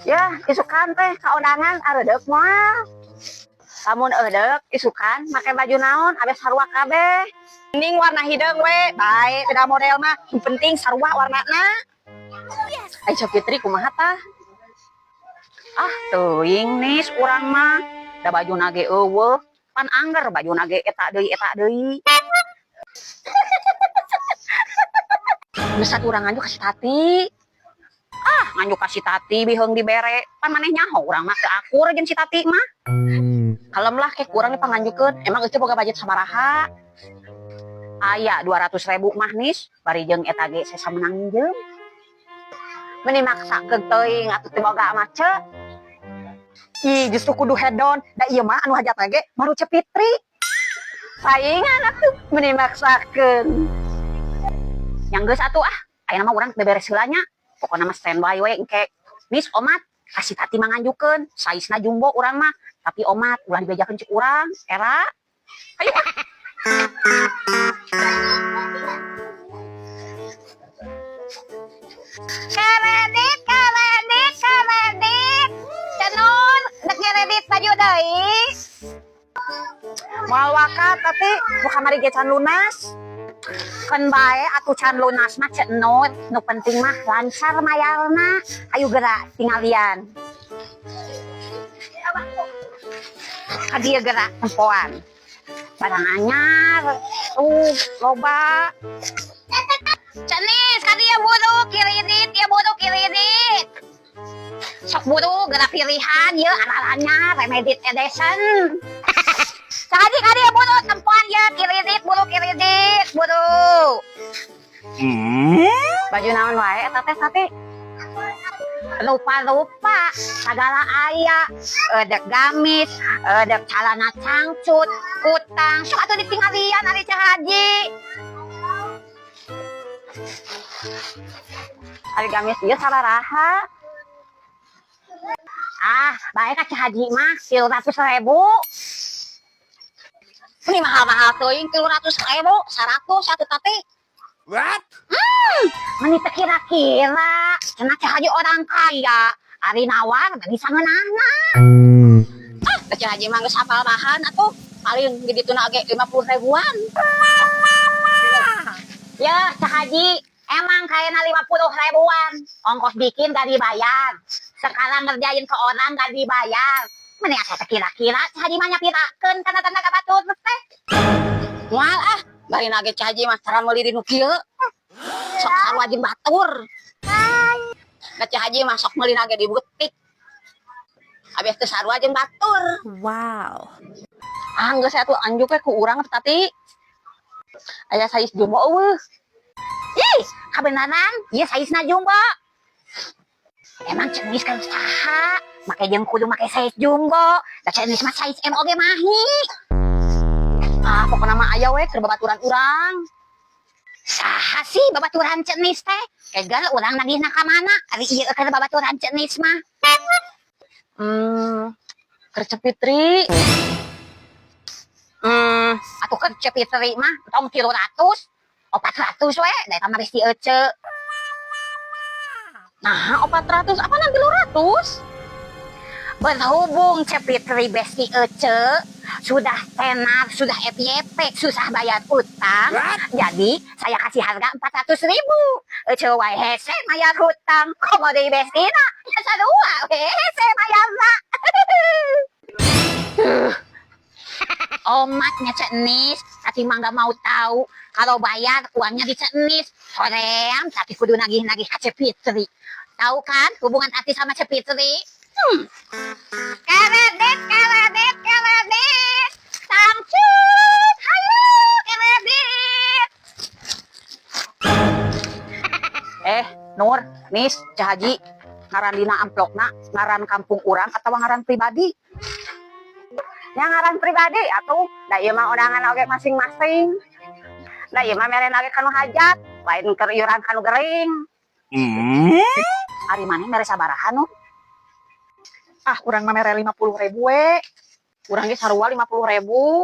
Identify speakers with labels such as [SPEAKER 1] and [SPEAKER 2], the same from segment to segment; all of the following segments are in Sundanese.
[SPEAKER 1] Ya, isukan teh kaundangan areudeup moal? Lamun eudeuk isukan make baju naon, abe sarua kabeh.
[SPEAKER 2] Mending warna hideung we, bae beda model mah, nu penting sarua warnana.
[SPEAKER 1] Ai Ceu Fitri kumaha tah? Ah, teuing Nis, urang mah. Da bajuna ge euweuh, pan angger bajuna ge eta deui eta deui. Geus atuh urang nganjuk ka si Tati. Ah, nganjuk ka si Tati biheung dibere. Pan maneh nyaho urang mah teu akur jeung si Tati mah. Kalem lah ke kurang dipanganjukeun. Emang eueuh boga budget sabaraha? Aya 200 ribu mah, Nis, bari jeung eta ge sesa menang minjem. Meni maksakeun teuing atuh teu boga mah, Ceu.
[SPEAKER 2] Ih, justru kudu hedon. Da ieu mah anu hajatna ge baru Ceu Fitri.
[SPEAKER 1] Saingan atuh meni maksakeun. Yang geus atuh ah, ayeuna mah urang beberes heula nya. Pokona mah standby we engke. Nis, omat, kasih Tati mah nganjukeun, saizna jumbo urang mah, tapi omat ulah dibejakeun cek urang, era. Ayo ah.
[SPEAKER 3] Kredit, kredit, kredit. Cenun, dek ngeredit baju deui.
[SPEAKER 2] Moal waka, Tati, nu kamari ge can lunas.
[SPEAKER 1] Keun bae atuh can lunas mah, Cenut, nu penting mah lancar mayarna. Ayo gerak tinggalian. Ka dieu gerak tempoan. Barang anyar. Tuh, loba.
[SPEAKER 3] Cenis, ka dieu buru kiridit, ya buru kiridit.
[SPEAKER 1] Sok buru gerak pilihan ye araranya Remedit Edison.
[SPEAKER 3] Sahaji ka dieu buru tempoan ya kiridit, buru kiridit, buru.
[SPEAKER 1] Baju naon wae eta teh, Tati? Rupa-rupa sagala aya, edek gamis, edek calana cangcut, kutang, sok atuh ditinggalian ari Ceu Haji. Ari gamis ieu sabaraha? Ah, bae ka Ceu Haji mah 300 ribu.
[SPEAKER 3] Ini mahal-mahal teuing 300 ribu, 100 atuh, Tati.
[SPEAKER 4] What?
[SPEAKER 1] Meni teu kira-kira, cenah Ceu Haji orang kaya. Ari nawar bisa ngeunahna.
[SPEAKER 3] Ah, Ceu Haji mah geus hafal bahan atuh. Paling di dituna ge 50 ribuan.
[SPEAKER 1] Ya, Ceu Haji, emang kayaknya 50 ribuan. Ongkos bikin gak dibayar. Sekarang ngerjain ke orang gak dibayar. Meni asa teu kira-kira, Ceu Haji mah nyapirakeun kana tenaga batur teh.
[SPEAKER 3] Moal ah, bari nage Ceu Haji mah cara meuli di nu kieu. Sok sarua jeung batur. Da Ceu Haji mah sok meuli nage di butik. Abis teu sarua jeung batur.
[SPEAKER 5] Wow.
[SPEAKER 2] Ah, geus atuh anjuk we ku urang, Tati. Aya size jumbo euweuh?
[SPEAKER 1] Ih, kabenaran, ieu saizna jumbo. Emang Cenis kan saha? Make jeung kudu make size jumbo. Da Cenis mah size M oge mahi.
[SPEAKER 2] Ah, pokona mah aya we keur babaturan urang.
[SPEAKER 1] Saha sih babaturan Cenis teh? Kegal urang nagihna ka mana? Ari ieu keur babaturan Cenis mah.
[SPEAKER 2] Keur Ceu Fitri.
[SPEAKER 1] Atuh keur Ceu Fitri mah tong 300, 400 we, da eta mah geus dieuceu.
[SPEAKER 2] Nah, 400 apa nanti 300?
[SPEAKER 1] Berhubung Ceu Fitri besti Ece sudah tenar, sudah FYP, susah bayar utang.
[SPEAKER 4] What?
[SPEAKER 1] Jadi saya kasih harga 400 ribu. Ece wae hese bayar hutang. Komo deui bestina, ya sarua we hese bayarna. Omatnya Cenis, tapi mah nggak mau tahu. Kalau bayar uangnya di Cenis. Hoream, tapi kudu nagih-nagih ka Ceu Fitri. Tahu kan hubungan Tati sama Ceu Fitri?
[SPEAKER 3] Kredit, kredit, kredit. Tangcut, hayu, kredit.
[SPEAKER 2] Eh, Nur, Nis, Ceu Haji, ngaran dina amplopna, ngaran kampung urang atau ngaran pribadi?
[SPEAKER 1] Yang ngaran pribadi atuh, da ieu mah undangan oge masing-masing. Da ieu mah merena oge kanu hajat, lain keur iuran kanu gering.
[SPEAKER 2] Ari maneh mere sabaraha, Nur? Ah, urang mah mere 50 ribu we. Urang ge sarua 50 ribu.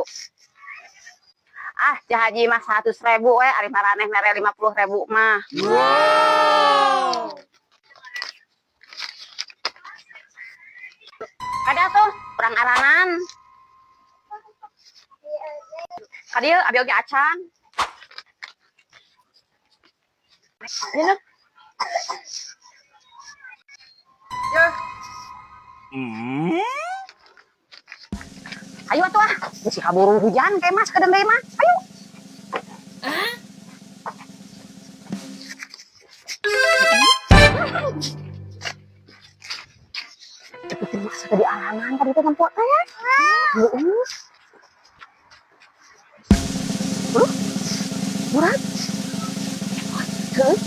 [SPEAKER 1] Ah, Ceu Haji mah 100 ribu we, ari maraneh mere 50 ribu mah.
[SPEAKER 4] Wow.
[SPEAKER 1] Kada tuh, urang aranan. Kadieu abi oge acan. Ini Nur.
[SPEAKER 2] Ya.
[SPEAKER 1] Ayo atuh ah, bisi kaburu hujan kayak mas kadang deui mah. Ayo. Cepet masa tadi aranan tadi teh nempo teh. Heeh. Bro. Murad. Heeh.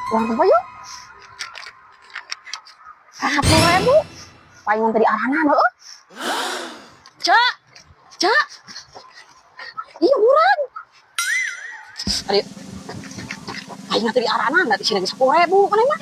[SPEAKER 1] Uang tempo yuk. 10.000. Palingan tadi aranan heeh. Cak. Cak. Iya murah. Aduh. Palingan tadi aranan dari sini 10.000 kan emang.